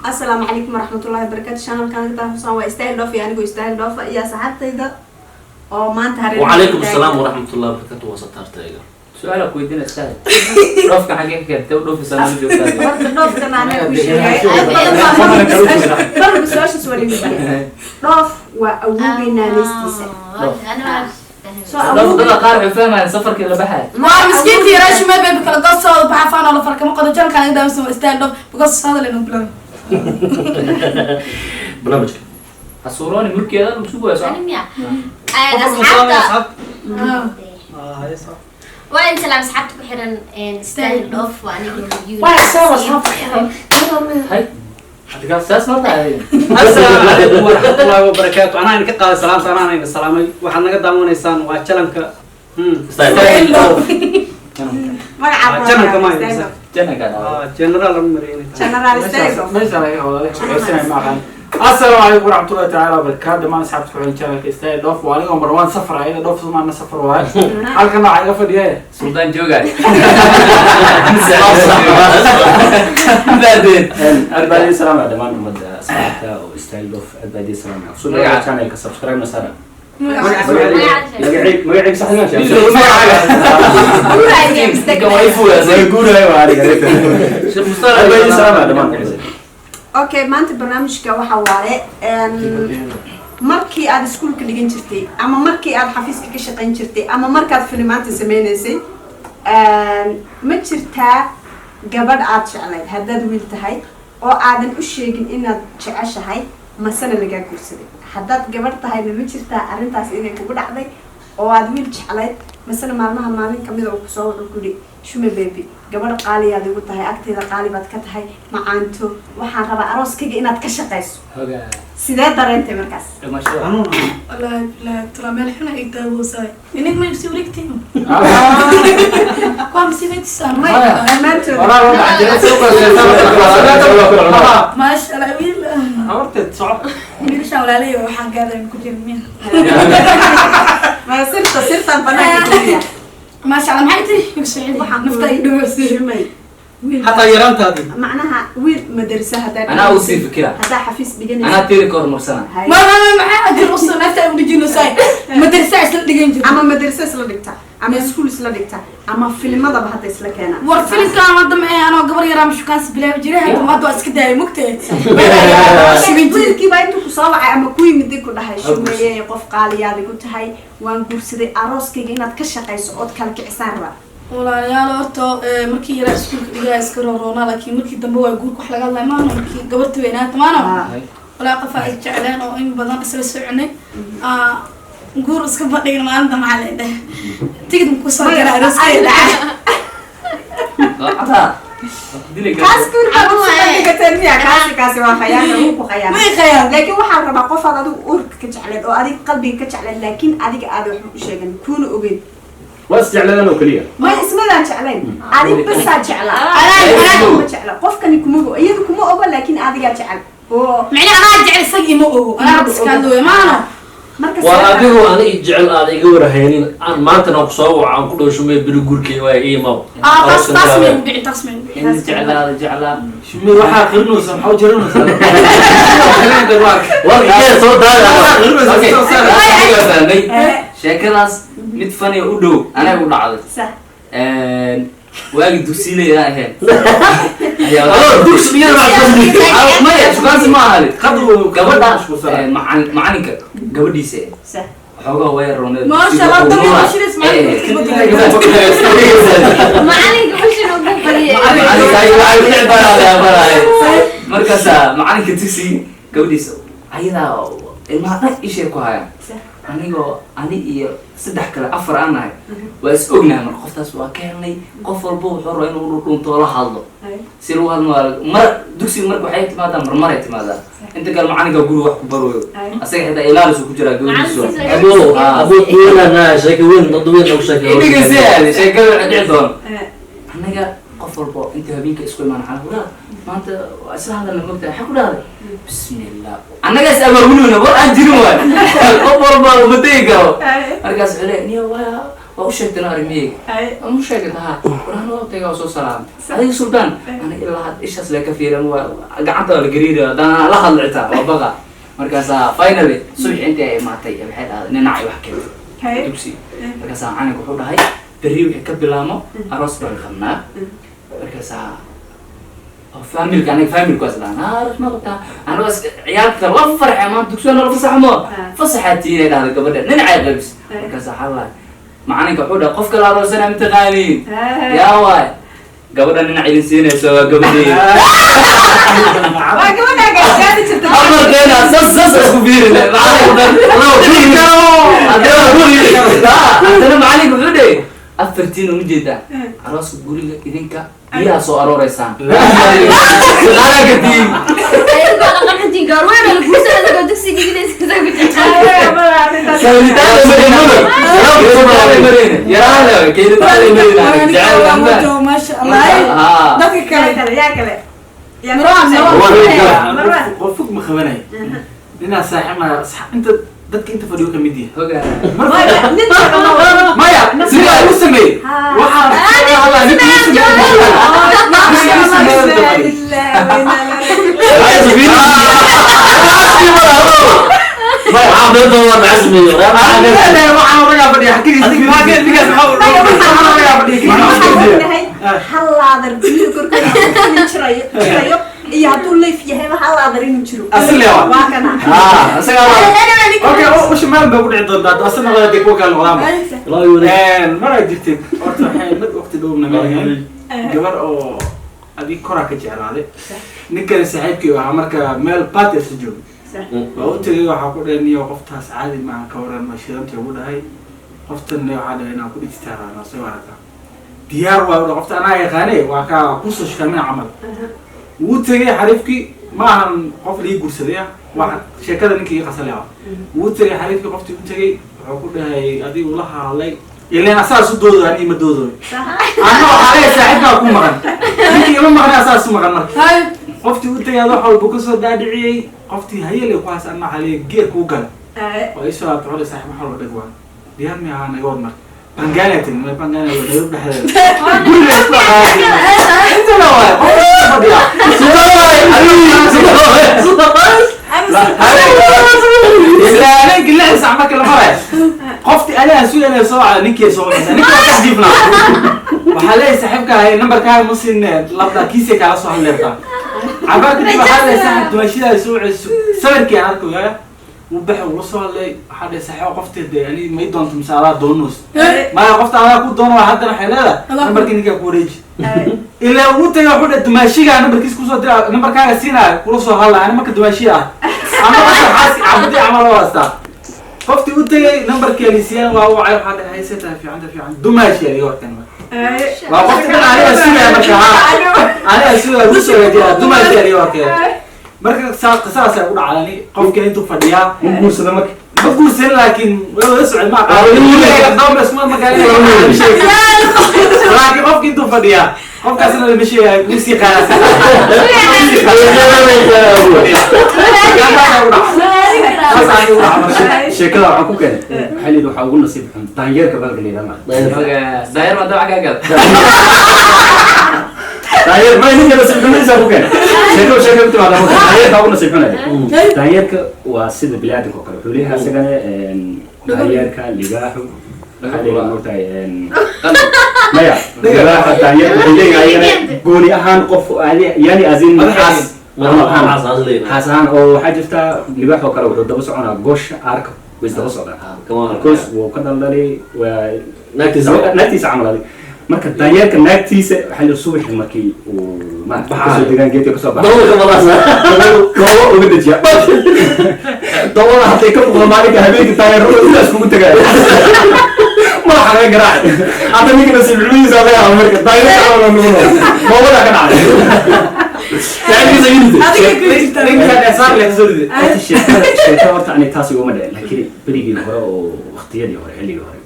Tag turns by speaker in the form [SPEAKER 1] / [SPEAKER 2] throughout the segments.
[SPEAKER 1] Asalaamu calaykum waraxmatullahi wabarakaatu. Channelkan ka xusaan waa Istaahil Dhoof iyo anigoo Istaahil Dhoofa iyo asxaabtayda oo maanta hareer.
[SPEAKER 2] وعليكم السلام ورحمة الله وبركاته. وستارتayga.
[SPEAKER 3] Su-aala ku weydiina, Istaahil, dhoofka xagee ka keentay? U dhoofaysaa nala joogtaa.
[SPEAKER 1] Horta dhoofkan anaa ku sheegay, marba su-aashaas waa laga. Dhoof waa awowgay naanaystiisa. So
[SPEAKER 3] dhoof
[SPEAKER 1] awowgay
[SPEAKER 3] dada qaar waxay fahmayaan safarkii la baxaya.
[SPEAKER 4] Waa miskiintii raashimay baby kala goosooda baxafaan oo la farkama qodo. Channelkan naga daawansan waa Istaahil Dhoof because hadal inuu bilaw.
[SPEAKER 2] Barnaamijka.
[SPEAKER 3] Hasuurooni murkeeda lagu sugaya soo.
[SPEAKER 5] Asxaabta waa in salaam, asxaabta ku xiran Istaahil Dhoof, waa aniga.
[SPEAKER 4] Waa soo asxaabta xiran.
[SPEAKER 3] Hay, saas ma tahay?
[SPEAKER 6] Asalaamu calaykum waraxmatullaahi wabarakaatu. Anaa idinka qaaday salaamta, anaan idin salaamay. Waxaad naga daawanaysaan waa channelka
[SPEAKER 2] Style.
[SPEAKER 1] Magaca
[SPEAKER 6] channelka ma haysa.
[SPEAKER 3] Janaka dhawa.
[SPEAKER 6] General lama mariyo.
[SPEAKER 1] General Istaahil Dhoof.
[SPEAKER 7] Meesha laga wada shaqaysanay ma aqaan. Assalaamu calaykum waraxmatullahi tacaala wabarakaatu. Dhammaan asxaabta ku xiran channelka Istaahil Dhoof, waa anigoo Marwaan Safar. Ayada dhoof sumaana safar waaye. Halkan waxaa iga fadhiya
[SPEAKER 3] Suldaan joogaay baadeen.
[SPEAKER 8] Aad baa idin salaamaya dhammaan ummadda asxaabta oo Istaahil Dhoof. Aad baa idin salaamaya. Kusoo dhawaada channelka, subscribe na sara. Magacayga sax ma
[SPEAKER 3] Ninkan waa ifuyaa.
[SPEAKER 8] Guurayo waa aniga.
[SPEAKER 2] Sheekh Mustafa.
[SPEAKER 8] Aad baa idin salaamaya dhammaan.
[SPEAKER 1] Okay, maanta barnaamijka waxa waaye markii aad iskuulka dhigan jirtay ama markii aad xafiiska ka shaqayn jirtay ama markaad filimaanta sameynaysay, ma jirtaa gabadh aad jeclayd, haddaad wiil tahay, oo aadan u sheegin inaad jeceshahay, masena lagaa guursaday? Haddaad gabadh tahayna, ma jirtaa arrintaas inay kugu dhacday oo aad wiil jeclayd, masena maalmaha maalin kamida uu kusoo wuxuu ku yihi, "Shume baby, gabadh qaaliyaad igu tahay, agteeda qaali baad ka tahay, macaanto, waxaan rabaa arooskayga inaad ka shaqayso"?
[SPEAKER 3] Hogaa.
[SPEAKER 1] Sidee dareentay markaas?
[SPEAKER 3] Dhimashada.
[SPEAKER 4] Wallaahi bilahi tala meel xun ay taagoosaay. Inig ma si wareegtiin waa masiibadiisaan.
[SPEAKER 1] May dhammaantood.
[SPEAKER 7] Walaa waa canjeero soo kala.
[SPEAKER 4] Maasha Allah, wiil.
[SPEAKER 6] Habarteed soco.
[SPEAKER 4] Wiilashaan walaalay waxaan gaaday ku jirin miya?
[SPEAKER 1] Ma sirta sirtan banaanka keliya.
[SPEAKER 4] Maasha Allah, maxay tiri? Igu soo celi.
[SPEAKER 1] Waxaan ku
[SPEAKER 4] nafta ay dhaweysa.
[SPEAKER 1] Shumay, wiil
[SPEAKER 6] Xataa yaraantaadii.
[SPEAKER 1] Macnaha wiil madarasa haddaa
[SPEAKER 3] Anaa u sii fikira.
[SPEAKER 1] Haddaa xafiis dhiganaysa.
[SPEAKER 3] Anaa tiri ka horumarsana.
[SPEAKER 1] Hay.
[SPEAKER 4] Ma ma ma maxaa ajir usoo nafta ay udhijinaysaa? Madarasa isla dhigan jirta.
[SPEAKER 1] Ama madarasa isla dhigta ama iskuul isla dhigta ama filmadaba hadda isla keenaa.
[SPEAKER 4] War filimkaan hadda ma ahe, anoo gabar yaraa mashukaansi bilaabi jiray. Hadda waa iska daayay mugtee.
[SPEAKER 1] Wiilkii baa intuu kusoo wacay ama ku yimid ku dhahay, "Shumeeye, qof qaaliyaad igu tahay, waan guursaday, arooskayga inaad ka shaqayso ood kala kicisaan rabaa."
[SPEAKER 4] Walaalayaal, horta markii yaraa iskuulka dhigaa iska rooroonaa, laakiin markii dambe waa guurka wax laga hadlaya maano, markii gabarta weynaata maano. Walaa qofaa is jecleen oo in badan isla soconay. Guur iska bandhigin maalinta, maxaa la dhahay, tigid ma kusoo jara arooskayga dhacay.
[SPEAKER 3] Cadaa dili.
[SPEAKER 1] Kaas guur baad usoo bandhigateen miya? Kaasi waa khayaana, wuu ku khayaana.
[SPEAKER 4] May khayaan.
[SPEAKER 1] Laakiin waxaan rabaa qofaad adigu uurka ka jecleed oo adiga qalbiga ka jecleed, laakiin adiga aada waxba u sheegan kuuna ogeyn.
[SPEAKER 8] Waa isjecladan oo keliya.
[SPEAKER 1] Ma ismadaan jeclayn, adig basaa jeclaa.
[SPEAKER 4] Anaa
[SPEAKER 1] ma jecla qofkani, kuma iyadu kuma ogo, laakiin adigaa jecel oo
[SPEAKER 4] micnaha anaa jecel, isaga ima ogo, anaa hadda iska hadlooya maano.
[SPEAKER 1] Marka
[SPEAKER 2] Waa adigu ani jecel aad iga warhaynin, aan maantana ku soo waco, aan ku dhaho, "Shumay, beri guurkay waa ii imaw."
[SPEAKER 4] Taas taas may ugu dhicin, taas may ugu dhicin.
[SPEAKER 3] In jeclaada jeclaa.
[SPEAKER 7] Shumay, waxaa qirinaysa maxaa u jiranaysaa?
[SPEAKER 2] Warkee soo daaya.
[SPEAKER 3] Okay, aniga fahmay.
[SPEAKER 1] Eh.
[SPEAKER 3] Sheekadaas mid fani u dhow anaga u dhacday.
[SPEAKER 1] Sax.
[SPEAKER 3] Waagi dugsiilayda ahayd ayaa
[SPEAKER 2] Adoo dugsi dhigana baa.
[SPEAKER 3] Maya, shukaansi ma ahani. Gabadha
[SPEAKER 7] Mashquulsanaa.
[SPEAKER 3] macalinka gabadhiisa
[SPEAKER 1] sax.
[SPEAKER 3] xoogaa way roneed.
[SPEAKER 4] Maasha Allah, dambi waa shilis macalinka.
[SPEAKER 5] Macalinka bashin ugu badiyay.
[SPEAKER 3] Markaasaa macalinka dugsiga gabadhiisa ayadaa ilmaha dhan ishay ku hayaan.
[SPEAKER 1] Sax.
[SPEAKER 3] Anigoo ani iyo saddex kale afar aan nahay waa is ognahay. Marka qoftaas waa ka helnay, qof walba wuxuu rabaa inuu dhunto la hadlo. Si lagu hadlo mar dugsiga marka waxay timaadaa, marmaray timaadaa. Inta kale macalinka guriga wax ku barooyo, asaga xitaa ilaalisu ku jiraa gabadhiisu.
[SPEAKER 2] Abuu abuu weynana sheeko weyn, dad weyn ugu sheekay.
[SPEAKER 3] Inigasi aadi sheekada waxay dhici doon. Annaga qof walbo inta habeenka isku imaan waxaan ku dhaha, "Maanta waa isla hadalna, mogtahay?" Waxaa ku dhahday, "Bismillah, annaga is abaabuluna, war aan jirin waay, qof walba uma tegi karo." Markaas wuxuu leeyahay, "Niyo waa Waa u sheegtay arrimahayga. Waan u sheegay haa, waraan waa tagay, waa soo salaamay adiga Suldaan. Aniga ilaa had ishaas lee ka fiiran, waa gacanta waa la gariiri, haddana la hadlo xitaa waa baqa. Markaasaa finally subax intii ay imaatay, waxay dhahday ninacay wax keentay dugsi. Markaasaa macalinka wuxuu dhahay berri wixii ka bilaamo aroos baan qabnaa. Markaasaa oo family-ka, aniga family-ku waas dhahan, aroos ma qabtaa? Aniga ciyaalka kale waa farxay, maanta dugsiga nala fasaxmo, fasaxaa tiinay dhahday gabadha ninacay qabis. Markaasaa waxaa lahay macalinka wuxuu dhahay qof kale aroosana mataqaaniin yaa waay? Gabadha ninac idin siinayso waa gabadheyda.
[SPEAKER 1] Waa gabadha gaari jirta.
[SPEAKER 3] Amarkeena sas sas isku fiirine macalinka. Haddana macalinka wuxuu dhahay afartiin uma jeedaa arooska guriga, idinka biyaha soo arooreysaan shaqaalaha tiin.
[SPEAKER 5] Ayagoo dhaqan gaar weyn oo la guursanaya adigoo dugsiga dhiganaysa ku jirta.
[SPEAKER 4] Maasha Allah, dadka kale.
[SPEAKER 1] Yaa kale?
[SPEAKER 4] Marwaan, Marwaan.
[SPEAKER 7] Qof fog ma qabanayo, ninaa saaxiibna inta dadka inta fadhiyo kamid yahay. Maya, sidaa u sameeyey waxaa ninka u sameeyey. Waxaan ragaa fadhiya
[SPEAKER 1] Hal laadar biyo korkooda hadduu jirayo jirayo iyo hadduu leef yahayba hal laadar inuu jiro.
[SPEAKER 7] Asli waa.
[SPEAKER 1] Waa kana.
[SPEAKER 7] Okay, usha maalin baa ku dhici doontaa hadduu asal noqdo, dee kuwa kale noqdaanba. Maraa jirtay horta, waxay mid waqti dhowna ma ahayn, gabar oo adig koraa ka jeclaaday ninkani saaxiibkii ahaa. Marka meel party isla joogay, waa u tegay, waxaa ku dhahay niyo qoftaas caadi maaha, ka waran ma shidanta? Ugu dhahay qoftan waxaa dhahay inaan ku dhijitaarana soo aragtaa diyaar waa u dhahay qofta anaa yaqaane, waa kaa kusoo shikaamina camal. Wuu tegay xariifkii, ma ahan qof lii guursaday ah, waa sheekada ninkii ii qasalay ah. Wuu tegay xariifkii, qoftii u tegay, wuxuu ku dhahay adigu la hadlay ileen asaa isu doodo, ani ima doodoy, anna waxaa leeyahay saaxiibkaa ku maqan, ninkii ima maqnay asaa isu maqan. Marka qoftii u tegay, wax walba kasoo dhaadhiciyey, qoftii hayale ku haas, anna waxaa leeyahay geer kuu gala waa isoo laabtay. Wuxuu leeyahay saaxiib wax walba dhag waa diyaar mi ahaa, naga wad. Marka Pangani tagin meel Pangani waa Nairobi dhexdeeda, guriga isku aqaanay intana waay qofka fadhiya. Ilaa habeenkii 6 saac marka la marayo, qofti aniga sugayna soo wacda, ninkii soo wacaysa, ninkii waa ka jiifnaa. Waxaa leeyahay saaxiibka ahay nambarkaaga ma siinee, labda kiisay kaala soo hadleertaa. Cabaar kadib waxaa leeyahay saaxiib dumaashidaa soo wacayso, sawirkii aan arkayo wuu baxay, wuu la soo hadlay. Waxaa dhahay saaxiib qofti dee ani may doonto mise adaa doonoos? Maya, qofta adaa ku doono. Haddana waxay leedahay nambarkii ninkaa ku wareeji. Ilaa uu tagay, wuxuu dhahay dumaashigaa nambarkiis kusoo dira, nambarkaaga siinaayo, kula soo hadlaya. Ani marka dumaashi ah ama qofka xaaski cabdi camal loo haystaa. Qoftii u tegay nambarkii alisiiyaan, waa wacay, waxaa dhahay hayse tahay fiicanta fiican dumaashi aliga horteen. Waa qofti dhan aniga sugaya, marka ha aniga sugaya ku soo hagajiya dumaashi aliga horteen. Marka saa qisaas ay u dhacdani, qofkii intuu fadhiyaa.
[SPEAKER 8] Ma guursada marka?
[SPEAKER 7] Ma guursan, laakiin waa wada socod ma aqaan, laakiin qofki intuu fadhiyaa qofkaasna lama sheegayo, wuu sii qaanaa.
[SPEAKER 8] Sheekada waxaan ku keenay waxaa layidhi waxaa ugu nasiib xun daanyeerka baalka la yidhaha.
[SPEAKER 3] Daayar ma dabac kaa gala?
[SPEAKER 8] Daanyeer ma ninka nasiib xumadiisa ku keenay, sheeko sheeko ku timaada marka daanyeerka ugu nasiib xunaya. Daanyeerka waa sida bini'aadamka oo kale, wuxuu leeyahay isagana daanyeerka libaaxu waxaa leeyahay moogtahay maya libaaxa daanyeerka wuxuu leeyahay ayagana gooni ahaan qof yani azin xaas xaas ahaan oo waxaa jirta libaax oo kale wuxuu daba soconaa goosha aarka, way isdaba socdaan because wuu ka dhaldhalay waa naagtiisa camal adig. Marka daanyeerka naagtiisa waxaa la subaxi markii uu maarata kasoo degaan geedka kasoo baxay dhoobo uga dejiya, dhoobada hadday ka fuqdo maalinka habeenkii daanyeerada sidaas kugu tagaya madaxa laga garaaci. Hadda ninka nasiib xumidiisa laga yaaba marka daanyeerka camal oo nuuno dhoobada ka dhacay. Horta sheekada sheekada horta ani taas iguma dhicin, laakiin berigii hore oo waqtiyadii hore xilligii hore.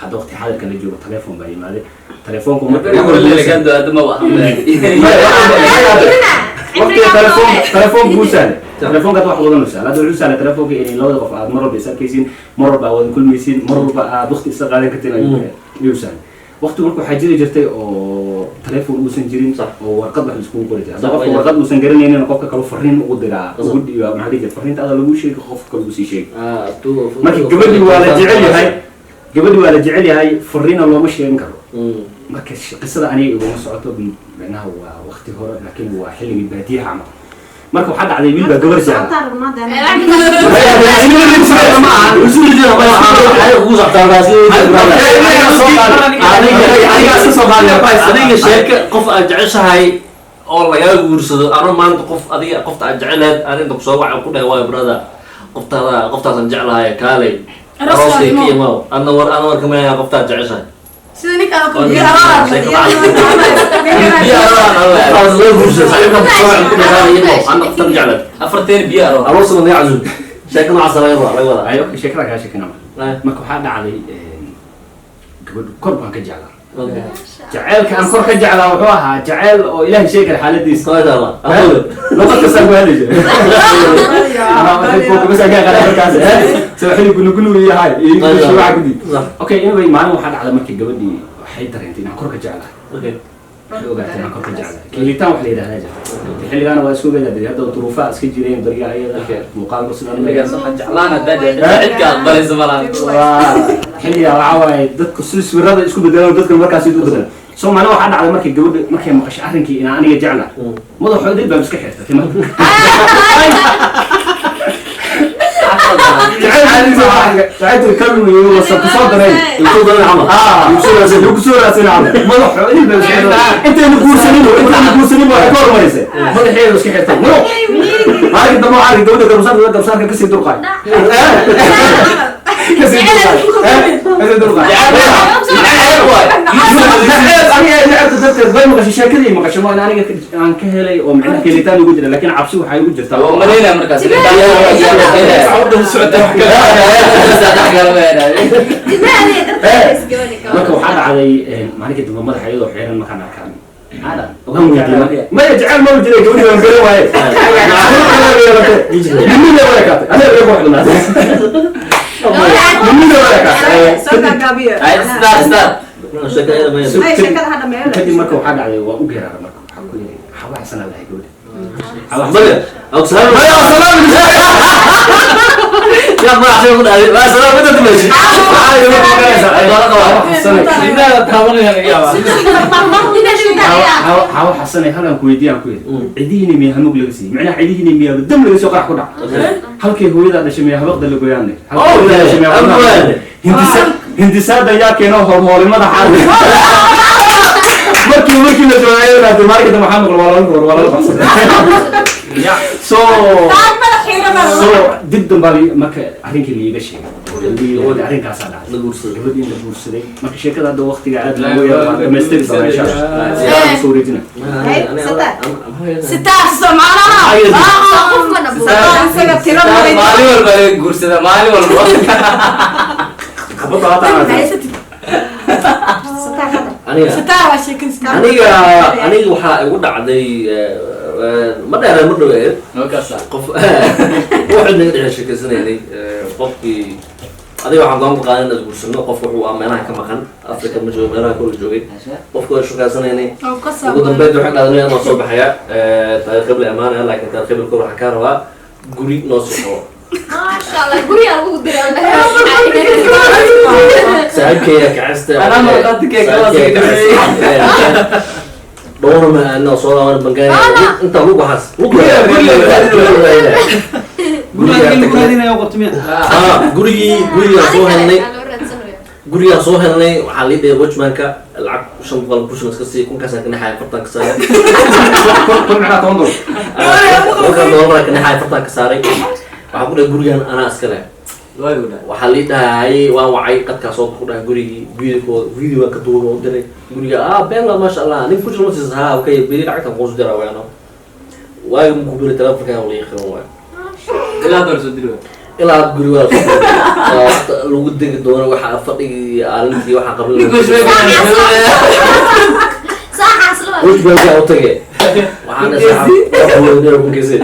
[SPEAKER 8] Hadda waqti xaadirkan la joogo telefoon baa yimaaday, telefoonku marka waqtiga telefoon, telefoonku wuu sahlay. Telefoonka hadda wax badan uu sahlay. Hadda wuxuu sahlay telefoonka inay labada qof aad mar walba is arkaysiin, mar walba aad wada kulmaysiin, mar walba aad waqti isla qaadan kartiin ayuu sahlay. Waqti marka waxaa jiri jirtay oo telefoon uusan jirin oo warqad wax laiskugu qori jiray. Hadda qofka warqad uusan garanaynin, qofka kale fariin ugu diraa, ugu dhiibaa. Maxaa dhihi jiray? Fariinta ada lagu sheegi, qofka kale uu sii sheegi. Marka gabadhii waa la jecel yahay, gabadhii waa la jecel yahay, fariina looma sheegin karo. Marka qisada aniga iguma socoto, micnaha waa waqti hore, laakiin waa xilligii baadiyaha camal. Marka waxaa dhacday wiil baa gabar jecel.
[SPEAKER 2] Adiga sheeke qof aad jeceshahay oo lagaa guursado ano maanta qof adiga qofta aad jeceleed aan inta kusoo waca ku dhahay, "Waayo brother, qoftaada, qoftaasaan jeclahay, kaalay arooskay ka imaw." Adna war ana war kama hayaa qoftaad jeceshahay.
[SPEAKER 4] Sida ninkaan oo kale biyo
[SPEAKER 2] Qoftaas laga guursado, saaxiibka kusoo waca ku dhahay, "Kaalay imaw, ana qoftaan jecleed."
[SPEAKER 3] Afarteen biyo aroor.
[SPEAKER 2] Aroosna naga casuum, sheeko noocaas laga wadaa, laga wadaa.
[SPEAKER 8] Ay, okay, sheekada kaa sheekana. Marka waxaa dhacday gabadhu kor baan ka jeclaa. Jaceylka aan kor ka jeclaa wuxuu ahaa jaceyl oo Ilaahay sheegi kara xaaladiisa. Luqad kastaan ku hadli jiray markaas, soo gulugulu iyo hay iyo waxa gudi. Okay, anyway, maalin waxaa dhacday markii gabadhii waxay dareentay inaan kor ka jeclahay. Waxay ogaatay inaan kor ka jeclahay. Kelitaan wax la yidhahdaa jirta xilligaana, waa isku ogeedaa dee, hadda duruufaha iska jireen beriga ayada, muuqaalku sidan.
[SPEAKER 3] Xilligaas waxaan jeclaan haddaa cidka aqbalaysa malahan.
[SPEAKER 8] Waa xilliga waxaa waaye dadku si sawirada isku bedelaan, dadka markaas isu bedelaan. Soo maalin waxaa dhacday markii gabadha markay maqashay arrinkii inaan aniga jecla, madaxoodii baa iska xirtay timaha. Jacaylka kalmi wasa kusoo daray kusoo raadsan camal, madaxoodii baa iska xirtay. Intayna guursanin waxay ka hormarisay madaxeeda iska xirtay. Maalinka dambe waxaa arkay gabadha garbasaarka kasii durqaay, kasii durqaay, kasii durqaay. Aniga necabta darteed bay maqashay sheekadii, maqashay ma in aniga aan ka helay oo micnaha kelitaan ugu jira, laakiin cabsi waxay ugu jirtaa.
[SPEAKER 3] Waa malaynaya markaas.
[SPEAKER 8] Marka waxaa dhacday maalinka dambe madaxa iyadoo xiran markaan arkaan waan weydiiyey, maya jecel ma jiray gabadhii, waan garan waaye. Nimida way kaatay, aniga way ku xidhnaatay, nimida way kaatay.
[SPEAKER 1] Soo gaagaabiyo. Ay, sheekada ha dhameeyo.
[SPEAKER 8] Kadib marka waxaa dhacday waa u geeraara. Marka waxaa ku yiri, xawa xasanaa lahay gabadha.
[SPEAKER 2] Maya,
[SPEAKER 8] Maya, salaam.
[SPEAKER 2] Ya ma axsan ku dhacday. Waa salaam inta dambaysa.
[SPEAKER 8] Xawa xasanay, halaan ku weydiiyaan ku yiri, cidihiina miyaa hamug laga siiyey? Macnaha cidihiina miyaa dam laga soo qarax ku dhac? Halkay hooyadaa dhashay miyaa habaqda la goyaanay? Halkay hooyadaa dhashay miyaa wadnaha hindisa hindisaada yaa keeno horhoolay madaxa? Markii la joogay maalinka dambe waxaa maqla waa lala hor, waa lala baxsaday. So dib dambaa marka arrinkii liiga sheegay, arrinkaasaa dhacay, gabadhii in la guursaday. Marka sheekada hadda waqtiga aad loogu yaro waan dhamaystiri doonaa insha Allah, soo wareejina.
[SPEAKER 4] Sitaar Soomaalaha.
[SPEAKER 1] Isaga tiro maray.
[SPEAKER 3] Maalin walba laga guursada, maalin walba.
[SPEAKER 8] Xabadda hata aan
[SPEAKER 2] Aniga
[SPEAKER 4] Sitaar waa sheekadiisa.
[SPEAKER 2] Aniga waxaa igu dhacday ma dheeraan, ma dhaweed.
[SPEAKER 3] Markaasa
[SPEAKER 2] qof waxaad naga dhexe sheekeysanaynay qofkii adiga waxaan go'aan ku qaadan inaad guursano. Qof wuxuu ah meelaha ka maqan, Africa ma joogo, meelaha kula joogay. Qofka waa sheekeysanaynay.
[SPEAKER 4] Oo ka
[SPEAKER 2] ugu dambeyd waxay dhahday waan soo baxayaa, taariikh hebel amaanaya, laakiin taariikh hebel kor waxaan kaa rabaa guri noo soo qabo.
[SPEAKER 5] Maasha Allah, guriga lagu diray.
[SPEAKER 2] Saaxiibkayga kacasta.
[SPEAKER 3] Anaa marqaatikeyga waa soo
[SPEAKER 2] Dhowr ma ana soo laaban bangaaya inta lug waxaas lug. Gurigii gurigaa soo helnay, gurigaa soo helnay. Waxaa lii dhigay watchmanka lacag 500 kushin iska sii, kunkaasaan ka naxaya, fartaan ka saaray.
[SPEAKER 8] Kun macnaa $10.
[SPEAKER 2] Kunkaan doolara ka naxaya, fartaan ka saaray. Waxaa ku dhahay gurigan anaa iska leh. Waxaa lii dhahay waan wacay qadkaa soo ku dhahay gurigii videokooda, video waan ka duubay oo diray guriga. Ah, been la, maasha Allah, nin ku jiro ma siisa. Ha, okay, beri lacagtan kuusu diraa waano. Waagi muku biri telefonkan wala ii qiran waayo.
[SPEAKER 3] Ilaa hadda soo diri.
[SPEAKER 2] Ilaa guri waa lagu degi doono waxa fadhigii aalintii waxa qablan. Wajbaa u tage. Waxaan dhahay kunkiisa.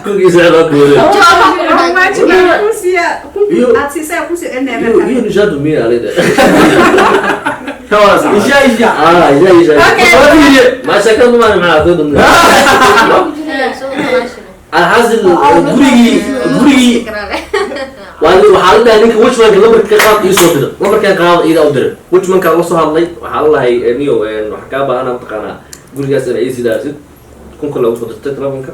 [SPEAKER 2] Kunkiisa loo gooday. Iyo nishadu miya alida.
[SPEAKER 7] Isha isha.
[SPEAKER 2] Ah, isha isha. Ma sheekadu ma macna todo. Alxasil gurigii waxaa la dhahay ninka watchmanka lambarka qaad ii soo dira, lambarkan qaad iida u dira. Watchmanka la soo hadlay, waxaa la dhahay niyo waxaa kaa baahanaa mataqaanaa gurigaas ina ii sidaasid kunka loogu soo dirtay telefonka.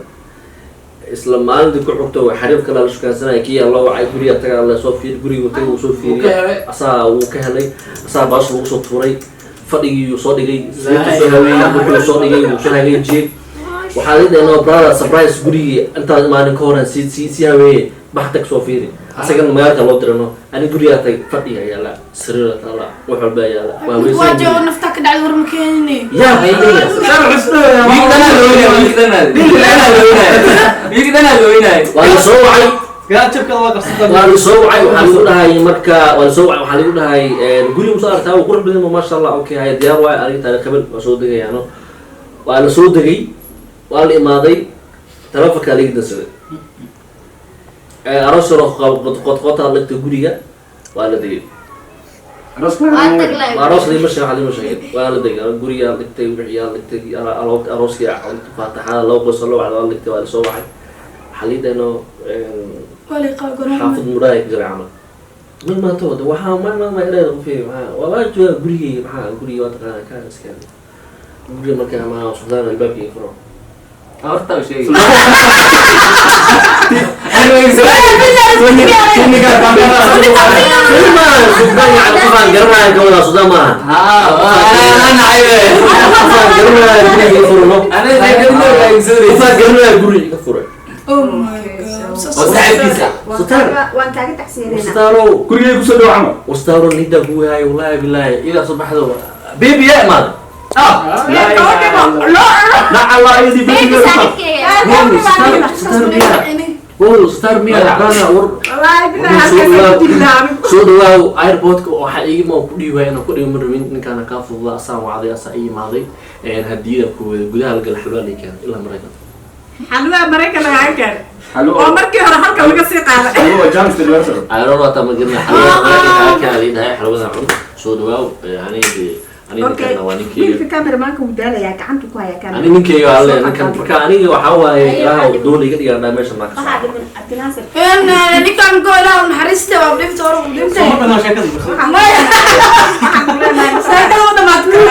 [SPEAKER 2] Isla maalintii ku xigto xariif kale la shukaansanaya kii loo wacay guriga tagaa la soo fiir guriga tagay wuu soo fiiriyay asaa wuu ka helay asaa baas lagu soo tuuray fadhigii soo dhigay soo haweeyey wuxuu soo dhigay wuu soo hagaajiyey. Waxaa la dhahay no brother surprise gurigii intaad imaanin ka horan sii haweeye bax tag soo fiiri asagana magaalka loo dirano ani gurigaa tag fadhiga yaala sariira taala wax walba yaala
[SPEAKER 4] waa joogo naftaa ka dhacday war ma keenine
[SPEAKER 2] yaa waa la soo wacay waa la soo wacay waxaa lagu dhahay marka waa la soo wacay waxaa lagu dhahay guriga musoo aragtaa wuu qurux badan maasha allah okay haya diyaar waayo aniga taariikh hebel waa soo degayaano waa la soo degay waa la imaaday telefonkaa laga dansaday aroos yaro qodqotaa dhigtay guriga waa la degay aroos lima sheeg lima sheegin waa la degay gurigaa dhigtay wixiyaa dhigtay arooskii faataxada loo qoyso loo wacda waa dhigtay waa lasoo wacay waxaa lii dhahno xaafid muraaya ka jiray camal mid maanta wada waxaa ma ileeda qofey maxaa waa joogaa gurigeyga maxaa guriga waa taqaanaa kaan iska guriga markaa maxaa sultaan albaabkii furo
[SPEAKER 3] horta sheegay
[SPEAKER 2] qofaan garanaayo ka wadaa sultaan maaha qofaan garanaayo guri iga furay
[SPEAKER 1] waan kaaga tacsiyeynaa
[SPEAKER 2] wastaaro
[SPEAKER 8] gurigay kusoo dhaw camal
[SPEAKER 2] wastaaro nida ku hayo wallahi billahi ila soo baxdo baby ya imaad soo dhawaaw airportka waxaa iigama ku dhiibaya inaan ku dhiibo ma rabin ninkaana kaa fududa asaan wacday asaa ii imaaday hadiyada kuwada gudaha la gala xalwaa lay keenay ilaa maraykan
[SPEAKER 1] xalwaa maraykan lagaa keenay oo markii hore halka laga sii qaaday
[SPEAKER 2] ayroon waa tama garna xalwaa maraykan kaa keenay dhahay xalwada cun soo dhawaaw aniga
[SPEAKER 1] wiilka cameramanka wuu daalayaa gacanta ku hayaa camera
[SPEAKER 2] ani ninkeyga alle ninkan marka aniga waxaa waaye ilaaha doon iga dhigaa dhaa meesha maa
[SPEAKER 1] waxaa dhiman Cabdinaasir
[SPEAKER 4] ninkan go ilaahu naxariista waa dhimta hore u dhintay maya sheekada u dhamaatay.